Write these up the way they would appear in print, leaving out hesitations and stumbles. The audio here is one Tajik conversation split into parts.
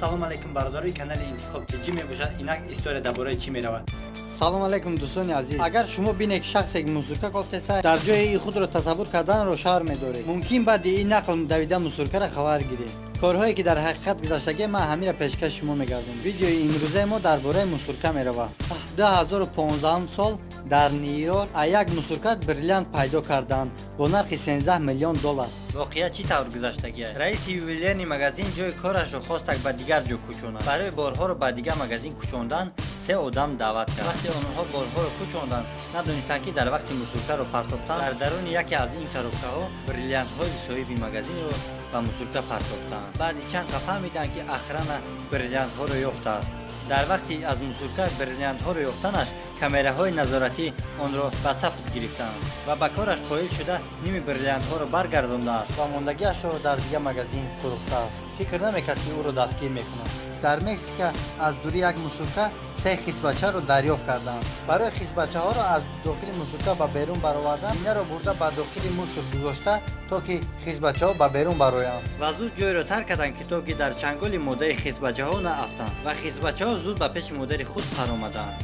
Ассалому алайкум, бародарои канали Интихоб ТЖ мебошад. Инак история дар бораи чӣ меравад? Салом алайкум, дӯстони азиз. Агар шумо бинед, ки шахсе мусорка кофтеса, дар ҷои худро тасаввур карданро шарм медоред. Мумкин баъди ин нақл давида мусоркара хабар гиред. Корҳое ки дар ҳақиқат гузаштагӣ, ман ҳамира пешкаши шумо мегардам. Видеои имрӯзаи мо дар бораи мусорка меравад. 2015 сол дар Нью-Йорк як мусорка бриллиант пайдо карданд бо нархи 13 миллион доллар. Воқеа чӣ тавр гузаштагиаст? Раиси ювелирный магазин ҷои корашро хостак ба дигар ҷо кӯчонад. Барои борҳоро ба дигар магазин кӯчондан се одам даъват кард. Вақте онҳо борҳоро кӯчонданд, надонистанд, ки дар вақти мусоркаро партофтан дар даруни яке аз ин коробкаҳо бриллиантҳои соҳиби магазинро ба мусорка партофтанд. Баъди чанд қа фаҳмиданд, ки охрана бриллиантҳоро ёфтааст. Дар вақти аз мусорка бриллиантҳоро ёфтанаш камераҳои назоратӣ онро ба сабт гирифтанд ва ба кораш қоил шуда, ними бриллиантҳоро баргардондааст ва мондагиашро дар дигар магазин фурӯхтааст. Фикр намекард, ки ӯро дастгир мекунанд. Дар Мексика аз дури як мусорка се хисбачаро дарёфт карданд. Барои хисбачаҳоро аз дохили мусорка ба берун баровардан, зинаро бурда ба дохили мусор гузошта, то ки хисбачаҳо ба берун бароянд, ва зуд ҷойро тарк карданд, ки то ки дар чанголи модари хисбачаҳо наафтанд. Ва хисбачаҳо зуд ба пеши модари худ фаромаданд.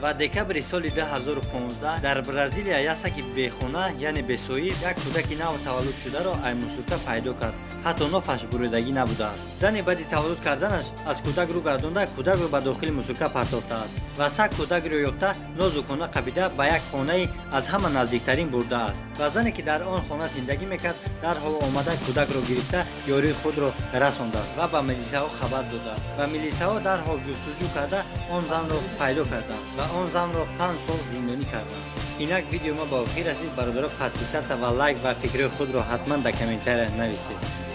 Ва декабри соли 2015 дар Бразилия як саги бехона, яъне бесоҳиб, як кӯдаки нав таваллуд шударо ай мусорка пайдо кард. Ҳатто нофаш буридагӣ набудааст. Зане баъди таваллуд карданаш аз кӯдак рӯ гардонда, кӯдакро ба дохили мусорка партофтааст ва саг кӯдакро ёфта, нозукона қапида, ба як хонаи аз ҳама наздиктарин бурдааст. Ва зане, ки дар он хона зиндагӣ мекард, дарҳол омада, кӯдакро гирифта, ёрии худро расондааст ва ба милисаҳо хабар додааст. Ва милисаҳо дарҳол ҷустуҷӯ карда, он занро пайдо карданд ва он занро 5 сол зиндонӣ карданд. Инак видео ма ба охир расид, бародаро. Подписаться ва лайк ва фикрҳои худро ҳатман дар комментария нависед.